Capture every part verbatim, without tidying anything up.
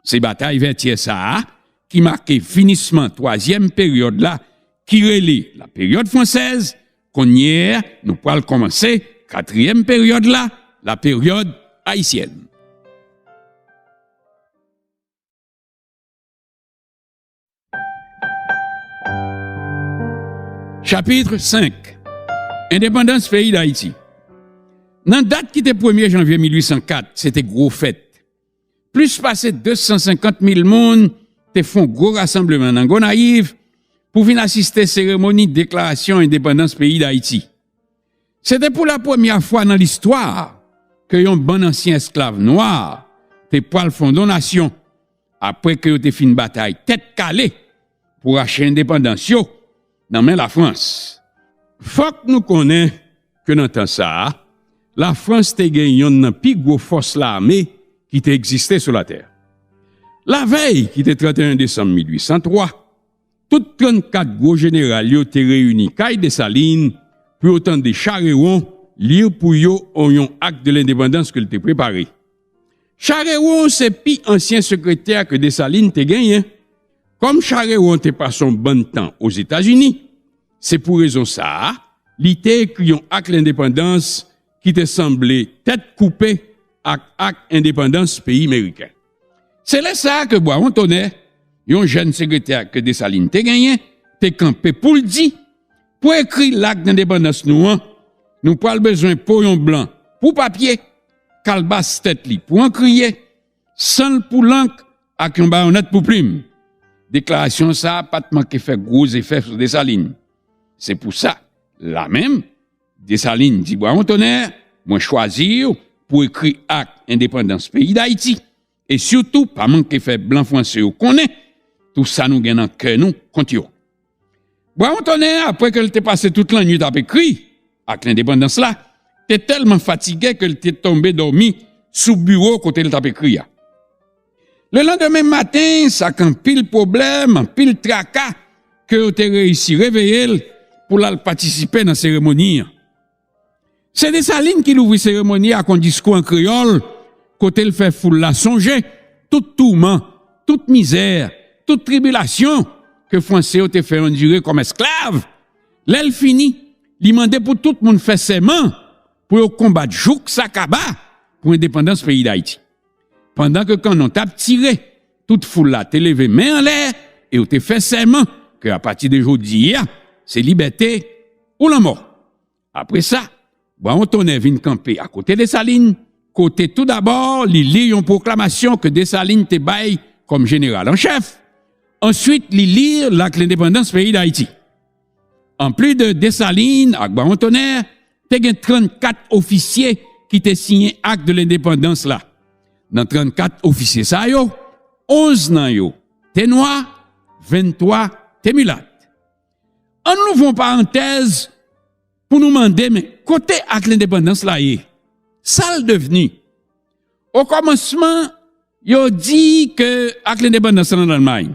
Se batay Vètyè sa a ki make finisman twazyèm peryòd la, ki rele la période française. Kounye a, nou pral kòmanse katriyèm peryòd la, la période haïtienne. Chapit senk. Endepandans peyi Dayiti. Nan dat ki te premye janvye mil uit san kat, se te gwo fèt. Plis pase de san senkant mil moun te fè yon gwo rasanbleman nan Gonayiv pou vin asiste seremoni deklarasyon endepandans peyi Dayiti. Se te pou la premyè fwa nan listwa ke yon bann ansyen esklav nwa te pral fonde yon nasyon, apre ke yo te fin batay tèt kale pou rache endepandans yo nan men Lafrans. Fòk nou konnen ke nan tan sa a, Lafrans te gen yonn nan pi gwo fòs lame ki te egziste sou latè. Lavèy ki te trannteyen desanm mil uit san twa, tout trannkat gwo jeneral yo te reyini kay Desalin pou yo tande Charewon li pou yo yon ak de lendepandans ke l te prepare. Charewon se pi ansyen sekretè ke Desalin te genyen. Kòm Charewon te pase yon bann tan Ozetazini, se pou rezon sa a, li te ekri yon ak lendepandans ki te sanble tèt koupe ak ak endepandans peyi meriken. Se lè sa a ke Bwawon Tonè, yon jèn sekretè ke Desalin te genyen, te kanpe pou l di, pou ekri lak dendepandans nou an, nou pral bezwen po yon blan pou papye, kalbas tèt li pou ankriye, san l pou lank ak yon bayonèt pou plim. Deklarasyon sa a pa t manke fè gwo zefè sou Desalin. Se pou sa, la menm, Desalin di Bwawon Tonè, mwen chwazi w pou ekri ak endepandans peyi Dayiti, e sitou pa manke fè blan franse yo konnen tout sa nou gen nan kè nou kont yo. Bwawon Tonè, apre ke l te pase tout lannwit ap ekri ak lendepandans la, te tèlman fatige ke l te tonbe dòmi sou biwo kote l t ap ekri a. Lelandemen maten, sa k anpil pwoblèm, anpil traka, ke yo te reyisi reveye l pou l al patisipe nan seremoni an. Se Desalin ki louvri seremoni ak yon diskou an kreyòl, kote l fè foul la sonje tout touman, tout mizè, tout tribilasyon ke Franse yo te fè yo andire kòm esklav. Lè l fini, li mande pou tout moun fè sèman pou yo konbat jouk sa kaba pou endepandans peyi Dayiti. Pandan ke kannon t ap tire, tout foul la te leve men anlè e yo te fè sèman ke apati de jodi a, se libète ou lanmò. Apre sa, Bwawon Tonè vin kanpe akote Desalin, kote toudabò li li yon pwoklamasyon ke Desalin te bay kòm jeneral an chèf. Answit, li li lak lendepandans peyi Dayiti. Anplis de Desalin ak Bwawon Tonè, te gen trannkat ofisye ki te siyen ak de lendepandans la. Nan trannkat ofisye sa yo, onz nan yo te nwa, venntwa te milat. Ann louvri yon parantèz pou nou mande, men kote ak lendepandans la ye? Sa l devni? Okòmansman, yo di ke ak lendepandans lan nan Lalmay.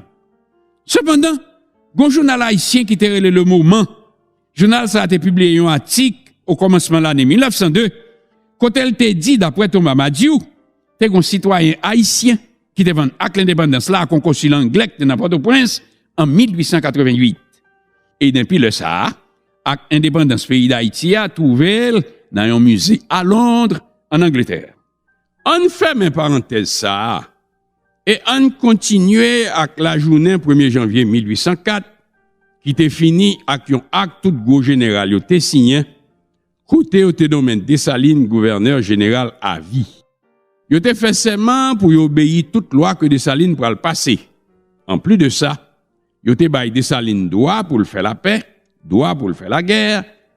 Sepandan, gon jounal ayisyen ki te rele Le Moment. Jounal sa a te pibliye yon atik okòmansman lane mil nèf san de, kote l te di, dapre Thomas Madiou, te gon sitwayen ayisyen ki te vann ak lendepandans la ak yon konsil anglè ki te nan Pòtoprens an mil uit san katrevenn uit. E depi lè sa a, ak endepandans peyi Dayiti a twouve l nan yon mize a Londres, an Angletè. Ann fèmen parantèz sa a e ann kontinye ak lajounen premye janvye mil uit san kat, ki te fini ak yon ak tout gwo jeneral yo te siyen, kote yo te nonmen Desalin gouvènè jeneral avi. Yo te fè sèman pou yo obeyi tout lwa ke Desalin pral pase. Anplis de sa, yo te bay Desalin dwa pou l fè lapè, dwa pou l fè lagè,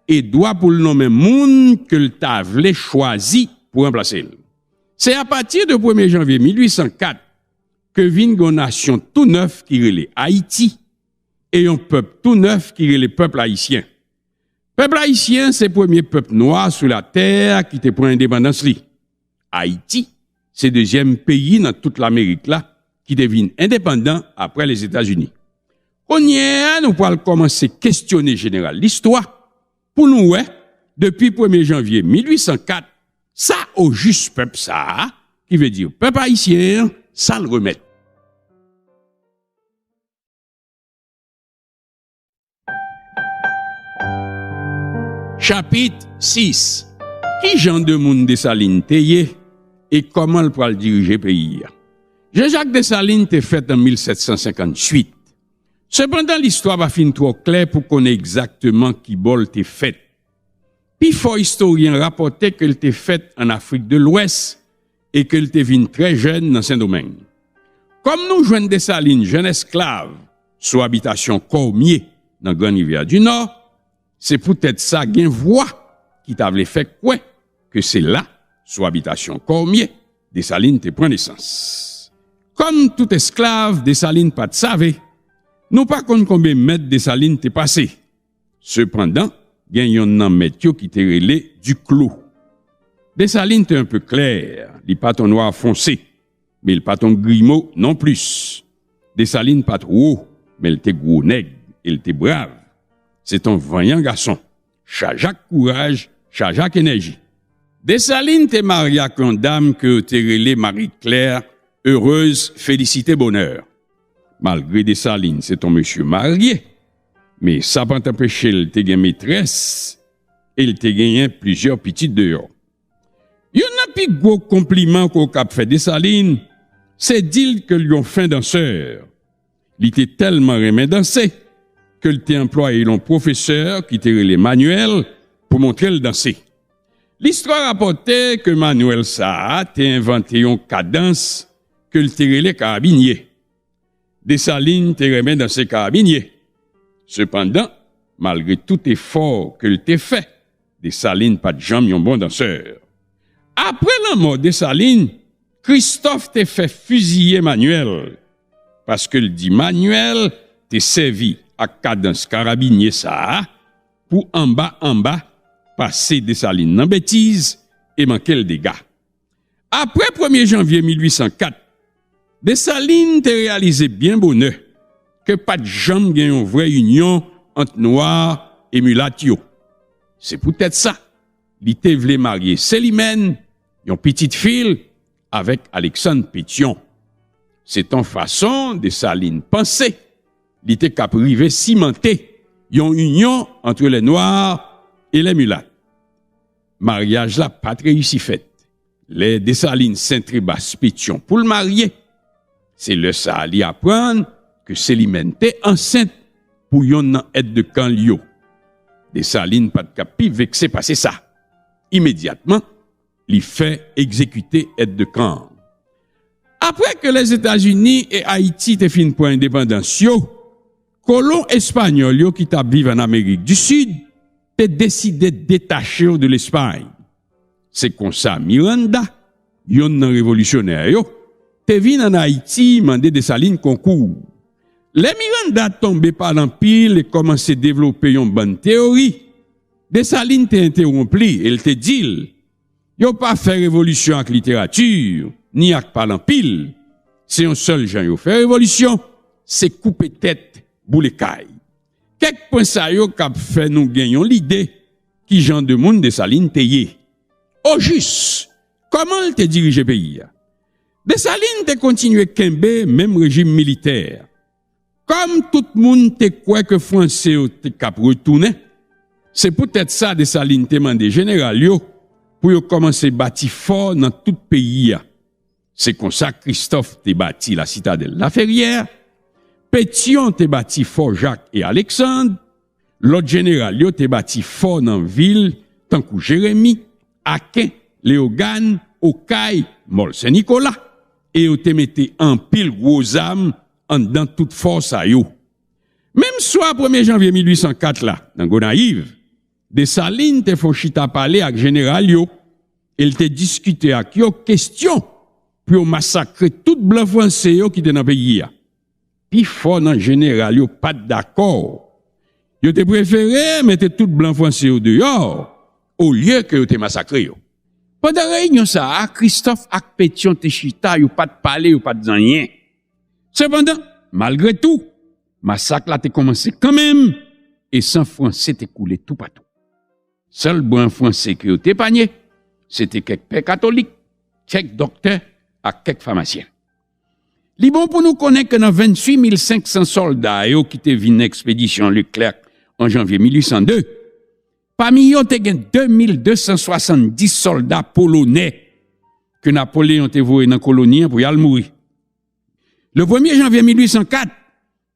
e dwa pou l nonmen moun ke l ta vle chwazi pou ranplase l. Se apati de premye janvye mil uit san kat ke vin gen yon nasyon tou nèf ki rele Ayiti, e yon pèp tou nèf ki rele pèp ayisyen. Pèp ayisyen se premye pèp nwa sou latè ki te pran endepandans li. Ayiti se dezyèm peyi nan tout Lamerik la ki te vin endepandan apre Lezetazini. Kounye a, nou pral kòmanse kesyone jeneral listwa pou nou wè, depi premye janvye mil uit san kat, sa ojis pèp sa a, ki vle di pèp ayisyen an, sa l remèt. Chapit sis. Ki jan de moun Desalin te ye e kòman l pral dirije peyi a? Jean-Jacques Dessalines te fèt an mil sèt san senkannuit. Sepandan, listwa pa fin twò klè pou konnen egzakteman ki bò l te fèt. Pifò istoryen rapòte ke l te fèt ann Afrik de Lwès e ke l te vin trè jèn nan Sendomeng. Kòm nou jwenn Desalin jèn esklav sou abitasyon Kòmye nan Grann Rivyè di Nò, se poutèt sa gen vwa ki ta vle fè kwè ke se la, sou abitasyon Kòmye, Desalin te pran nesans. Kòm tout esklav, Desalin pa t save. Nou pa konn konbyen mèt Desalin te pase. Sepandan, gen yonn nan mèt yo ki te rele Diklo. Desalin te enpe klè, li pa t yon nwa fonse, men l pa t yon grimo nonplis. Desalin pa t wo, men l te gwo nèg e l te brav. Se t yon vanyan gason, chaje ak kouraj, chaje ak enèji. Desalin te marye ak yon dam ke yo te rele Marie Claire Heureuse Félicité Bonheur. Malgre Desalin se t yon mesye marye, men sa pa t anpeche l te gen metrès e l te genyen plizyè pitit deyò. Youn nan pi gwo konpliman ke w kab fè Desalin, se di l ke l yon fen dansè. Li te tèlman renmen danse ke l te anplwaye yon pwofesè ki te rele Manuel pou montre l danse. Listwa rapòte ke Manuel sa a te envante yon kadans ke l te rele karabinye. Desalin te renmen danse karabinye. Sepandan, malgre tout efò ke l te fè, Desalin pa t janm yon bon dansè. Apre lanmò Desalin, Kristòf te fè fiziye Manuel, paske l di Manuel te sèvi ak kadans karabinye sa a pou anba anba pase Desalin nan betiz e manke l dega. Apre premye janvye mil uit san kat, Desalin te reyalize byen bonè ke pa t janm gen yon vrè inyon ant nwa e milat yo. Se poutèt sa, li te vle marye Selimèn, yon pitit fi l, avèk Aleksann Petyon. Se t yon fason Desalin panse li te kab rive simante yon inyon ant lè nwa e lè milat. Maryaj la pa t reyisi fèt. Lè Desalin sentre bas Petyon pou l marye, se lè sa a li aprann ke Selimèn te ansent pou yonn nan èddekan l yo. Desalin pa t ka pi vekse pase sa. Imedyatman, li fè egzekite èddekan an. Apre ke Lèzetazini e Ayiti te fin pran endepandans yo, kolon espanyòl yo ki t ap viv ann Amerik di Sid te deside detache yo de Lespay. Se konsa Miranda, yonn nan revolisyonè yo, te vin ann Ayiti mande Desalin konkou. Lè Miranda tonbe palanpil e kòmanse devlope yon bann teyori, Desalin te entewonp li e l te di l, yo pa fè revolisyon ak literati, ni ak palanpil. Se yon sèl jan yo fè revolisyon, se koupe tèt, boule kay. Kèk pwen sa yo kab fè nou gen yon lide ki jan de moun Desalin te ye. Ojis, kòman l te dirije peyi a? Desalin te kontinye kenbe menm rejim militè. Kòm tout moun te kwè ke Franse yo te kab retounen, se poutèt sa Desalin te mande jeneral yo pou yo kòmanse bati fò nan tout peyi a. Se konsa Kristòf te bati Lasitadèl Laferyè, Petyon te bati Fò Jak e Aleksann, lòt jeneral yo te bati fò nan vil tankou Jeremi, Aken, Leyogàn, Okay, Mòl Sen Nikola, e yo te mete anpil gwo zam anndan tout fò sa yo. Menm swa premye janvye mil uit san kat la, nan Gonayiv, Desalin te fè yon chita pale ak jeneral yo e l te diskite ak yo kesyon pou yo masakre tout blan franse yo ki te nan peyi a. Pifò nan jeneral yo pa t dakò. Yo te prefere mete tout blan franse yo deyò olye ke yo te masakre yo. Pandan reyinyon sa a, Kristòf ak Petyon te chita, yo pa t pale, yo pa t di anyen. Sepandan, malgre tou, masak la te kòmanse kanmenm e san franse te koule toupatou. Sèl blan franse ke yo te epanye, se te kèk pè katolik, kèk dòktè ak kèk famasyen. Li bon pou nou konnen ke nan venntuit mil senk san sòlda yo ki te vin nan ekspedisyon Leclerc an janvye mil uit san de, Pami yo, te gen de mil de san swasanndis sòlda polonè ke Napoleyon te voye nan koloni an pou y al mouri. Le premye janvye mil uit san kat,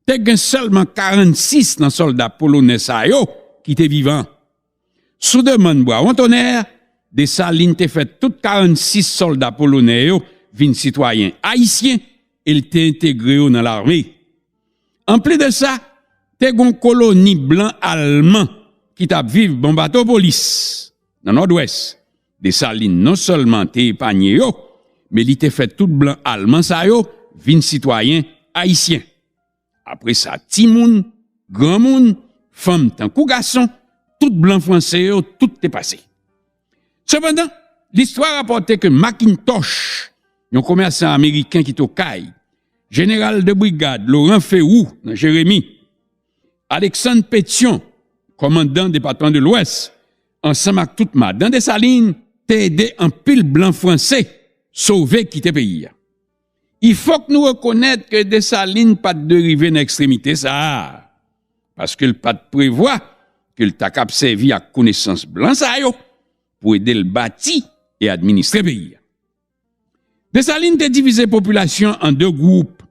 te gen sèlman karannsis nan sòlda polonè sa yo ki te vivan. Sou demann Bwawon Tonè, Desalin te fè tout karannsis sòlda polonè yo vin sitwayen ayisyen e l te entegre yo nan lame. Anplis de sa, te gen yon koloni blan alman ki t ap viv Bonbatopolis, nan Nòdwès. Desalin non sèlman te epanye yo, men li te fè tout blan alman sa yo vin sitwayen ayisyen. Apre sa, timoun, granmoun, fanm tankou gason, tout blan franse yo, tout te pase. Sepandan, listwa rapòte ke Mackintosh, yon komèsan ameriken ki t Okay, jeneral de brigad Laurent Férou nan Jeremi, Alexandre Pétion, kòmandan depatman de Lwès, ansanm ak tout madan Desalin, te ede anpil blan franse sove kite peyi a. Il fòk nou rekonèt ke Desalin pa t dwe rive nan ekstremite sa a, paske l pa t prevwa ke l ta kab sèvi ak konesans blan sa yo pou ede l bati e administre peyi a. Desalin te divize popilasyon an de gwoup.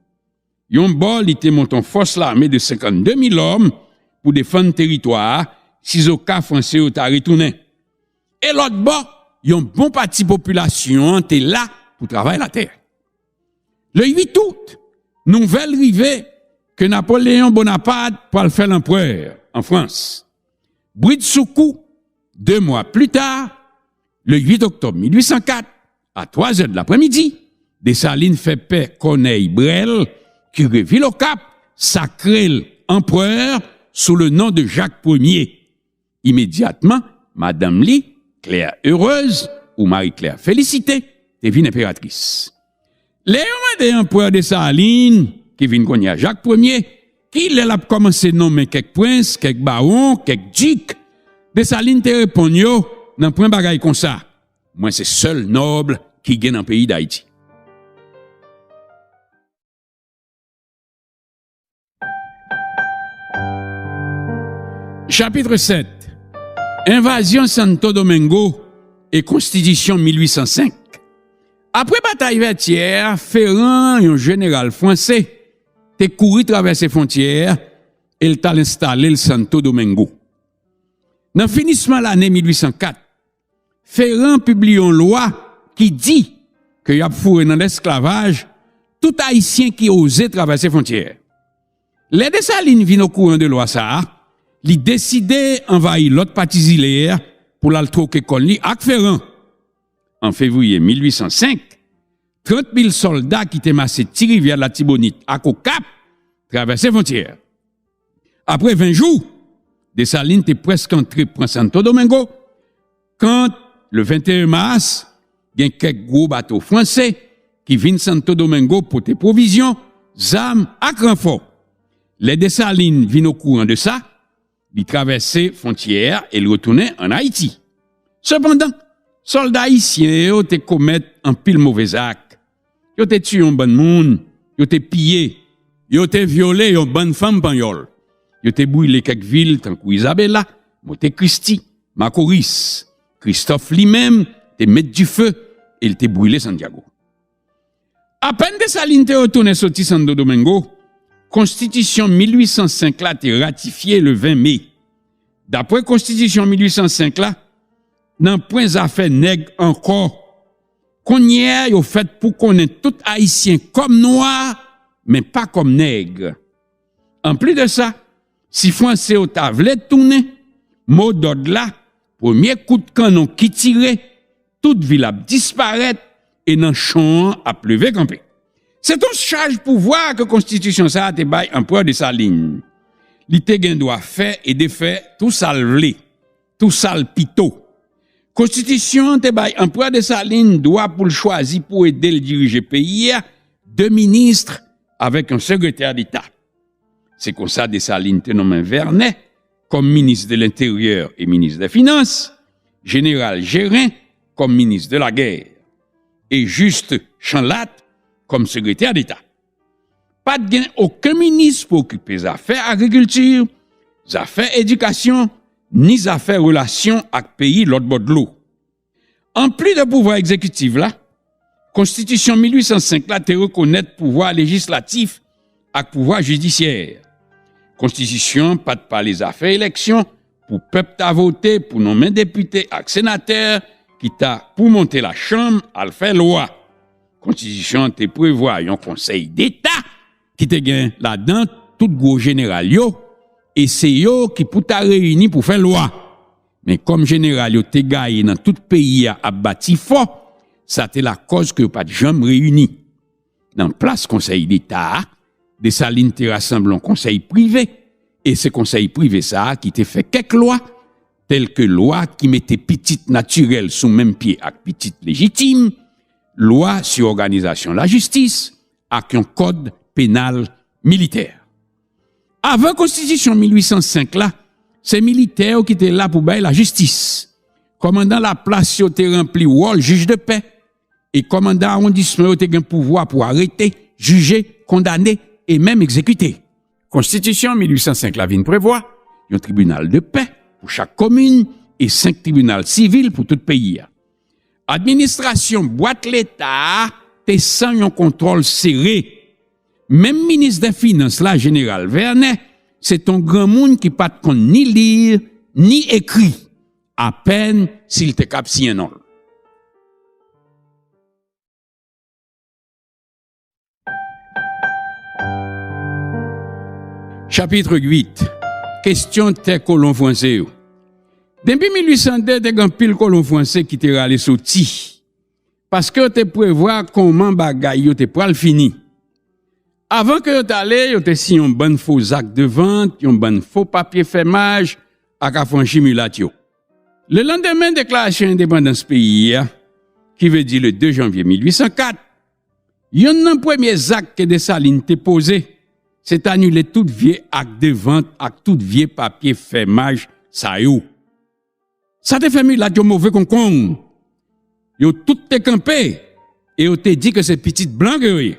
Yon bò, li te monte yon fòs lame de senkannde mil òm pou defann teritwa a, sizoka Franse yo ta retounen. E lòt bò, yon bon pati popilasyon an te la pou travay latè. Le uit out, nouvèl rive ke Napoleyon Bonapat pral fè lanprè an Frans. Bridsoukou, de mwa pli ta, le uit oktòb mil uit san kat, a twazè de lapremidi, Desalin fè pè Kònèy Brèl, kire vil Okap, sakre l anprè sou le non de Jak Premye. Imedyatman, madanm li, Claire Heureuse, ou Marie Claire Félicité, te vin enperatris. Lè yo mande anprè Desalin, ki vin kounye a Jak Premye, kilè l ap kòmanse nonmen kèk prens, kèk bawon, kèk dik, Desalin te reponn yo, "Nanpwen bagay konsa. Mwen se sèl nòb ki gen nan peyi Dayiti." Chapitre sèt. Envazyon Santo Domingo e Konstitisyon mil uit san senk. Apre batay Vètyè, Ferrand, yon jeneral franse, te kouri travèse fwontyè a e l t al enstale l Santo Domingo. Nan finisman lane mil uit san kat, Ferrand pibliye yon lwa ki di ke y ap foure nan lesklavaj tout Ayisyen ki oze travèse fwontyè. Lè Desalin vin okouran de lwa sa a, li deside anvayi lòt pati zile a pou l al twoke kòn li ak Ferrand. An fevriye mil uit san senk, trant mil sòlda ki te mase Ti Rivyè Latibonit ak Okap travèse fwontyè a. Apre ven jou, Desalin te prèske antre pran Santo Domingo, kan, le venteyen mas, gen kèk gwo bato franse ki vin Santo Domingo pote pwovizyon, zam ak ranfò. Lè Desalin vin okouran de sa, li travèse fwontyè a e l retounen ann Ayiti. Sepandan, sòlda ayisyen yo te komèt anpil move zak. Yo te tiye yon bann moun, yo te piye, yo te vyole yon bann fanm panyòl. Yo te brile kèk vil tankou Isabela, Montekristi, Makoris. Kristòf li menm te met dife e l te brile Santyago. Apèn Desalin te retounen soti Santo Domingo, Konstitisyon mil uit san senk la te ratifye le ven me. Dapre Konstitisyon mil uit san senk la, nanpwen zafè nèg ankò. Kounye a, yo fèt pou konnen tout Ayisyen kòm nwa, men pa kòm nèg. Anplis de sa, si Franse yo ta vle tounen, modòd la, premye kout kannon ki tire, tout vil ap disparèt e nanchon an ap leve kanpe. Se t on chaj pouvwa ke konstitisyon sa a te bay Anperè Desalin. Li te gen dwa fè e defè tou sa l vle, tou sa l pito. Konstitisyon an te bay Anperè Desalin dwa pou l chwazi pou ede l dirije peyi a de minis avèk yon sekretè deta. Se konsa Desalin te nonmen Vènè kòm minis de lenteryè e minis dè finans, jeneral Jerin kòm minis de lagè, e Jis Chanlat kòm sekretè deta. Pa t gen okenn minis pou okipe zafè agrikilti, zafè edikasyon, ni zafè relasyon ak peyi lòt bò dlo. Anplis de pouvwa egzekitif la, Konstitisyon mil uit san senk la te rekonèt pouvwa lejislatif ak pouvwa jidisyè. Konstitisyon an pa t pale zafè eleksyon pou pèp ta vote pou nonmen depite ak senatè ki ta pou monte lachanm al fè lwa. Konstitisyon an te prevwa yon Konsèy Deta ki te gen ladan tout gwo jeneral yo, e se yo ki pou ta reyini pou fè lwa. Men kòm jeneral yo te gaye nan tout peyi a ap bati fò, sa te lakòz ke yo pa t janm reyini. Nan plas Konsèy Deta a, Desalin te rasanble yon konsèy prive, e se konsèy prive sa a ki te fè kèk lwa, tèlke lwa ki mete pitit natirèl sou menm pye ak pitit lejitim, lwa sou òganizasyon lajistis, ak yon kòd penal militè. Avan Konstitisyon mil uit san senk la, se militè yo ki te la pou bay lajistis. Kòmandan laplas yo te ranpli wòl jij de pè, e kòmandan awondisman yo te gen pouvwa pou arete, jije, kondane, e menm egzekite. Konstitisyon mil uit san senk la vin prevwa yon tribinal de pè pou chak komin e senk tribinal sivil pou tout peyi a. Administrasyon bwat Leta a te san yon kontwòl sere. Menm minis dè finans la, Jeneral Vernet, se t on granmoun ki pa t konn ni li, ni ekri, apèn si l te kab siyen non l. Chapit uit. Kesyon tè kolon franse yo. Depi mil uit san de, te gen anpil kolon franse ki te rale soti, paske yo te prevwa kòman bagay yo te pral fini. Avan ke yo t ale, yo te siyen yon bann fo zak de vant, yon bann fo papye fèmaj ak afranchi milat yo. Lelandemen deklarasyon endepandans peyi a, ki vle di le de janvye mil uit san kat, yonn nan premye zak ke Desalin te poze, se t anile tout vye ak de vant ak tout vye papye fèmaj sa yo. Sa te fè milat yo move konkonn. Yo tout te kanpe e yo te di ke se pitit blan ke yo ye.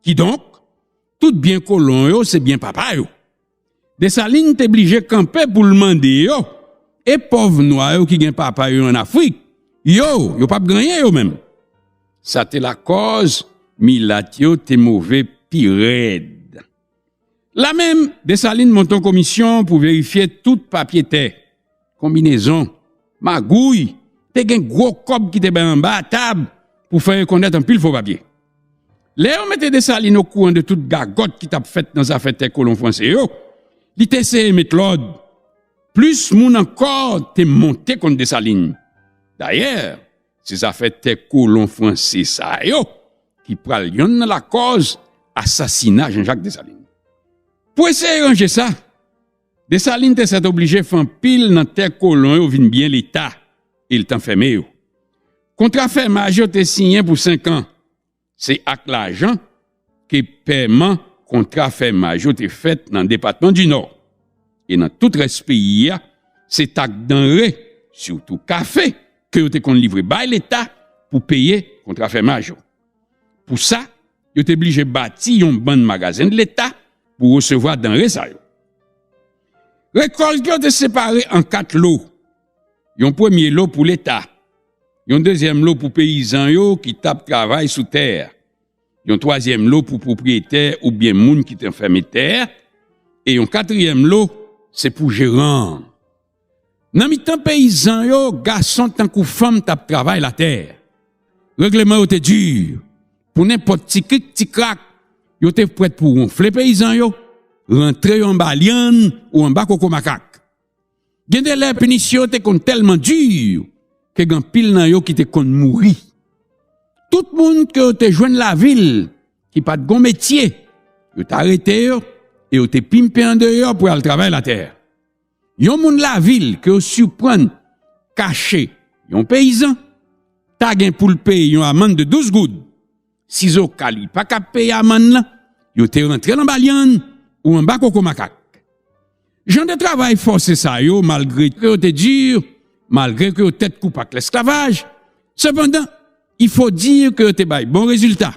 Kidonk, tout byen kolon yo se byen papa yo. Desalin te blije kanpe pou l mande yo, e pòv nwa yo ki gen papa yo ann Afrik, yo, yo p ap genyen yo menm. Sa te lakòz milat yo te move pi rèd. La menm, Desalin monte yon komisyon pou verifye tout papye tè, konbinezon, magouy, te gen gwo kòb ki te bay anba tab pou fè rekonèt anpil fo papye. Lè yo mete Desalin okouran de tout gagòt ki t ap fèt nan zafè tè kolon franse yo, li te eseye met lòd. Plis moun ankò te monte kont Desalin. Dayè, se zafè tè kolon franse sa yo ki pral yonn nan lakòz asasina Jan Jak Desalin. Pou eseye ranje sa, Desalin te sètoblije fè anpil nan tè kolon yo vin byen Leta e l t anfèmen yo. Kontra fèmaj yo te siyen pou senk an. Se ak lajan ke pèman kontra fèmaj yo te fèt nan depatman di Nò. E nan tout rès peyi a, se tak danre, sitou kafe, ke yo te konn livre bay Leta pou peye kontra fèmaj yo. Pou sa, yo te blije bati yon bann magazen Leta pou resevwa danre sa yo. Rekòlt yo te separe an kat lo. Yon premye lo pou Leta, yon dezyèm lo pou peyizan yo ki t ap travay sou tè a, yon twazyèm lo pou pwopriyetè oubyen moun ki te fèmen tè a, e yon katriyèm lo se pou jeran an. Nan mitan peyizan yo, gason tankou fanm t ap travay latè. Regleman yo te di. Pou nenpòt ti krik, ti krak, yo te prèt pou wonfle peyizan yo, rantre yo anba lyann ou anba koko makak. Gen de lè, pinisyon yo te konn tèlman di ke gen anpil nan yo ki te konn mouri. Tout moun ke yo te jwenn lavil ki pa t gon metye, yo t arete yo e yo te pimpe andeyò pou y al travay latè. Yon moun lavil ke yo siprann kache yon peyizan, ta gen pou l peye yon amann de douz goud. Sizoka li pa kab peye amann lan, yo te rantre l anba lyann ou anba koko makak. Jan de travay fòse sa yo, malgre ke yo te di, malgre ke yo tèt koupe ak lesklavaj, sepandan, il faut dire ke yo te bay bon rezilta.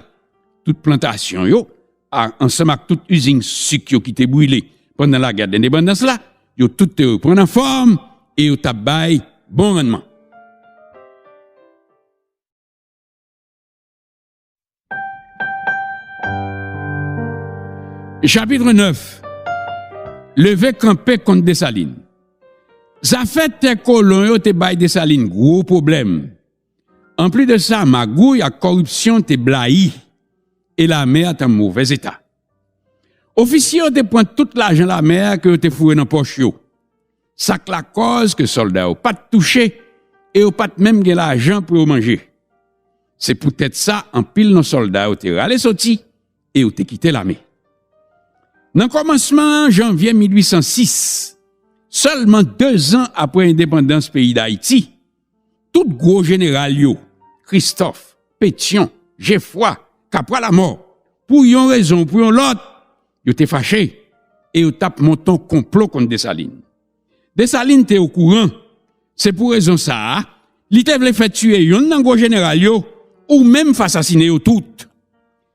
Tout plantasyon yo, a, ansanm ak tout izin sik yo ki te brile pandan lagè dendepandans la, yo tout te reprann anfòm, e yo t ap bay bon rannman. Chapit nèf. Leve kanpe kont Desalin. Zafè tè kolon yo te bay Desalin gwo pwoblèm. Anplis de sa, magouy ak kòripsyon te blayi, e lame a t an movèz eta. Ofisye yo te pran tout lajan lame a ke yo te foure nan pòch yo. Sa k lakòz ke sòlda yo pa t touche e yo pa t menm gen lajan pou yo manje. Se poutèt sa, anpil nan sòlda yo te rale soti e yo te kite lame. Nan kòmansman janvye mil uit san sis, sèlman dezan apre endepandans peyi Dayiti, tout gwo jeneral yo, Kristòf, Petyon, Jefwa, Kapwa Lamò, pou yon rezon ou pou yon lòt, yo te fache e yo t ap monte yon konplo kont Desalin. Desalin te okouran. Se pou rezon sa a, li te vle fè tiye yonn nan gwo jeneral yo, ou menm fè asasinen yo tout.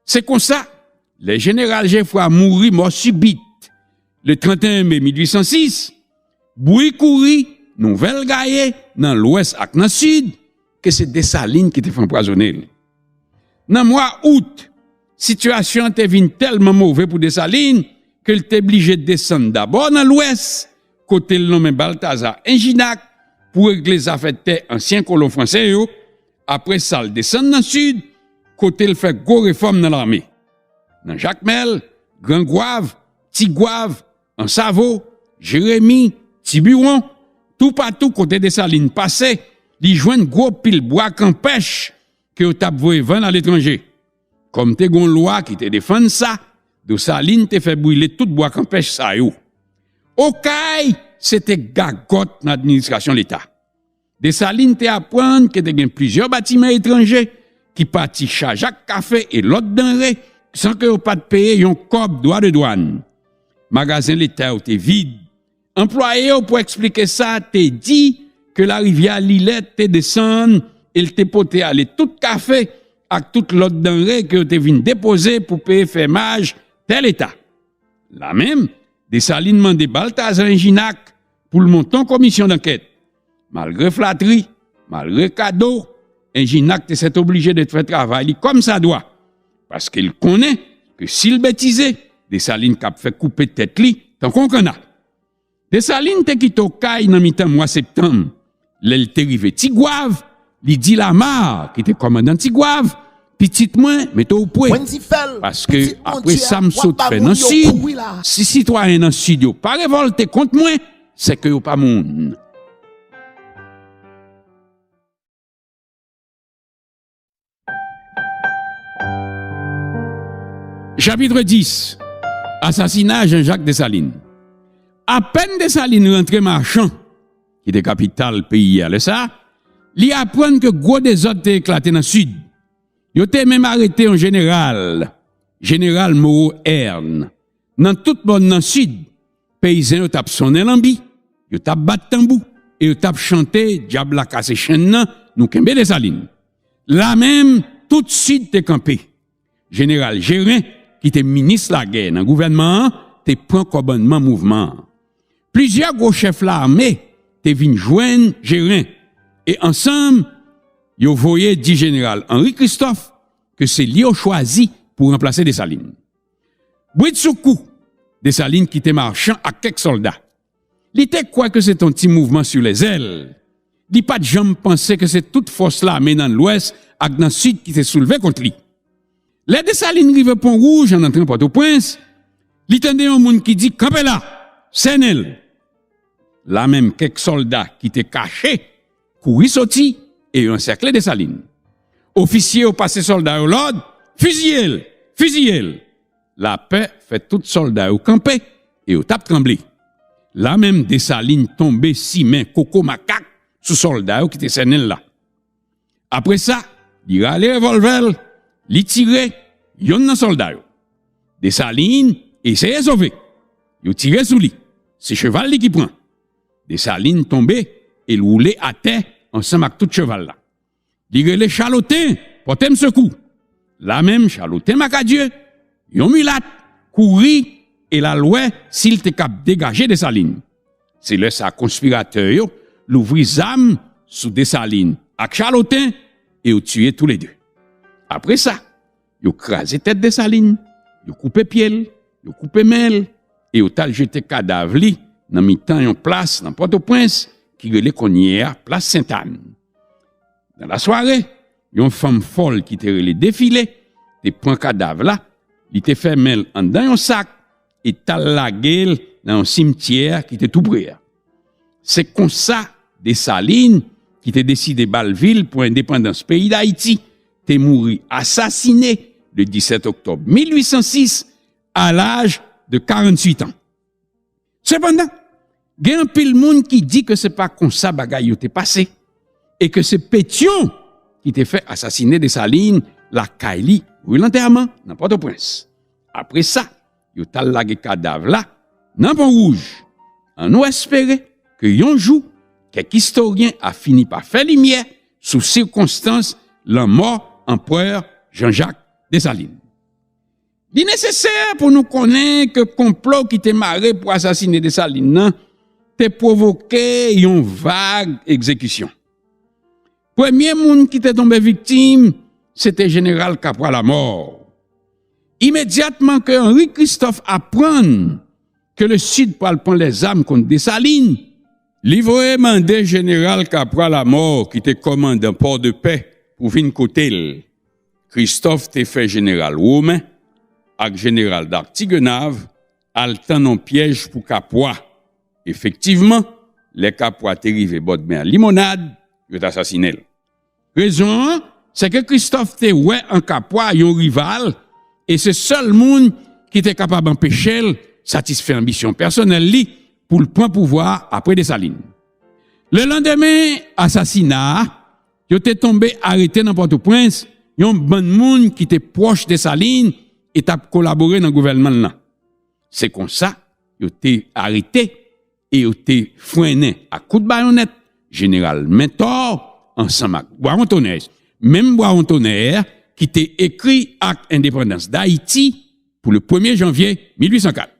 Se konsa, lè jeneral Jefwa mouri mò sibit, le trannteyen me mil uit san sis, bri kouri, nouvèl gaye nan Lwès ak nan Sid, ke se Desalin ki te fè anpwazonnen l. Nan mwa out, sitiyasyon an te vin tèlman move pou Desalin ke l te blije desann dabò nan Lwès, kote l nonmen Baltaza Enjinak pou regle zafè tè ansyen kolon franse yo. Apre sa, l desann nan Sid, kote l fè gwo refòm nan lame. Nan Jakmèl, Gran Gwav, Ti Gwav, Ansavo, Jeremi, Tibiwon, toupatou kote Desalin pase, li jwenn gwo pil bwa kanpèch ke yo t ap voye vann aletranje. Kòm te gen yon lwa ki te defann sa, Desalin te fè brile tout bwa kanpèch sa yo. Okay se te gagòt nan administrasyon Leta. Desalin te aprann ke te gen plizyè batiman etranje ki pati chaje ak kafe e lòt danre san ke yo pa t peye yon kòb dwa de dwàn. Magazen Leta yo te vid. Anplwaye yo, pou eksplike sa, te di ke larivyè Lilè te desann e l te pote ale tout kafe ak tout lòt danre ke yo te vin depoze pou peye fèmaj tè Leta. La menm, Desalin mande Baltaza Enjinak pou l monte yon komisyon dankèt. Malgre flatri, malgre kado, Enjinak te sètoblije de fè travay li kòmsadwa, paske l konnen ke si l betize, Desalin kab fè koupe tèt li tankou yon kanna. Desalin te kite Okay nan mitan mwa septanm. Lè l te rive Ti Gwav, li di Lama, ki te kòmandan Ti Gwav, "Pitit mwen, mete w pre. Paske apre sa m sot fè nan Sid, si sitwayen nan Sid yo pa revòlte kont mwen, se ke yo pa moun." Chapit dis. Asasina Jean-Jacques Dessalines. Apèn Desalin rantre Machan, ki te kapital peyi a lè sa a, li aprann ke gwo dezòd te eklate nan Sid. Yo te menm arete yon jeneral, Jeneral Moreau Erne. Nan tout mòn nan Sid, peyizan yo t ap sonnen lanbi, yo t ap bat tanbou, e yo t ap chante, "Dyab la kase chenn nan, nou kenbe Desalin." La menm, tout Sid te kanpe. Jeneral Gérin, ki te minis lagè nan gouvènman an, te pran kòmandman mouvman an. Plizyè gwo chèf lame te vin jwenn Gérin, e ansanm, yo voye di Jeneral Henri Christophe ke se li yo chwazi pou ranplase Desalin. Bridsoukou, Desalin kite Machan ak kèk sòlda. Li te kwè ke se t on ti mouvman sou lèzèl. Li pa t janm panse ke se tout fòs lame nan Lwès ak nan Sid ki te soulve kont li. Lè Desalin rive Pon Wouj an antran Pòtoprens, li tande yon moun ki di, "Kanpe la! Sènen l!" La menm, kèk sòlda ki te kache kouri soti e yo ansèkle Desalin. Ofisye yo pase sòlda yo lòd, "Fiziye l! Fiziye l!" Lapè fè tout sòlda yo kanpe e yo t ap tranble. La menm, Desalin tonbe simen koko makak sou sòlda yo ki te sènen l la. Apre sa, li rale revòlvè l, li tire yonn nan sòlda yo. Desalin eseye sove. Yo tire sou li. Se cheval li ki pran. Desalin tonbe e l woule atè ansanm ak tout cheval la. Li rele, "Chaloten, pòte m sekou!" La menm, Chaloten Makadye, yon milat, kouri e l al wè si l te kab degaje Desalin. Se lè sa a konspiratè yo louvri zam sou Desalin ak Chaloten e yo tiye toulede. Apre sa, yo kraze tèt Desalin, yo koupe pye l, yo koupe men l, e yo t al jete kadav li nan mitan yon plas nan Pòtoprens ki rele kounye a Plas Sentàn. Nan lasware, yon fanm fòl ki te rele Defile te pran kadav la, li te fèmen l anndan yon sak e t al lage l nan yon simtyè ki te tou pre a. Se konsa Desalin, ki te deside ba l vi l pou endepandans peyi Dayiti, te mouri asasine le disèt oktòb mil uit san sis a laj de karanntuit an. Sepandan, gen anpil moun ki di ke se pa konsa bagay yo te pase e ke se Petyon ki te fè asasine Desalin lakay li, ri Lantèman, nan Pòtoprens. Apre sa, yo t al lage kadav la nan Pon Wouj. Annou espere ke yon jou, kèk istoryen a fini pa fè limyè sou sikonstans lanmò Anperè Jean-Jacques Dessalines. Li nesesè pou nou konnen ke konplo ki te mare pou asasine Desalin nan te pwovoke yon vag egzekisyon. Premye moun ki te tonbe viktim, se te jeneral Kapwa Lamò. Imedyatman ke Henri Christophe aprann ke Lesid pral pran lèzam kont Desalin, li voye mande jeneral Kapwa Lamò, ki te kòmandan Pòdepè, pou vin kote l. Christophe te fè jeneral Romain ak jeneral Dartiguenave al tann yon pyèj pou Kapwa. Efektivman, lè Kapwa te rive bòdmè Limonad, yo t asasinen l. Rezon an, se ke Christophe te wè an Kapwa yon rival, e se sèl moun ki te kapab anpeche l satisfè anbisyon pèsonèl li pou l pran pouvwa a apre Desalin. Lelandemen asasina a, yo te tonbe arete nan Pòtoprens yon bann moun ki te pwòch Desalin e t ap kolabore nan gouvènman l lan. Se konsa, yo te arete e yo te frennen ak kout bayonèt jeneral Mentor ansanm ak Bwawon Tonè, menm Bwawon Tonè ki te ekri Ak Endepandans Dayiti pou le premye janvye mil uit san kat.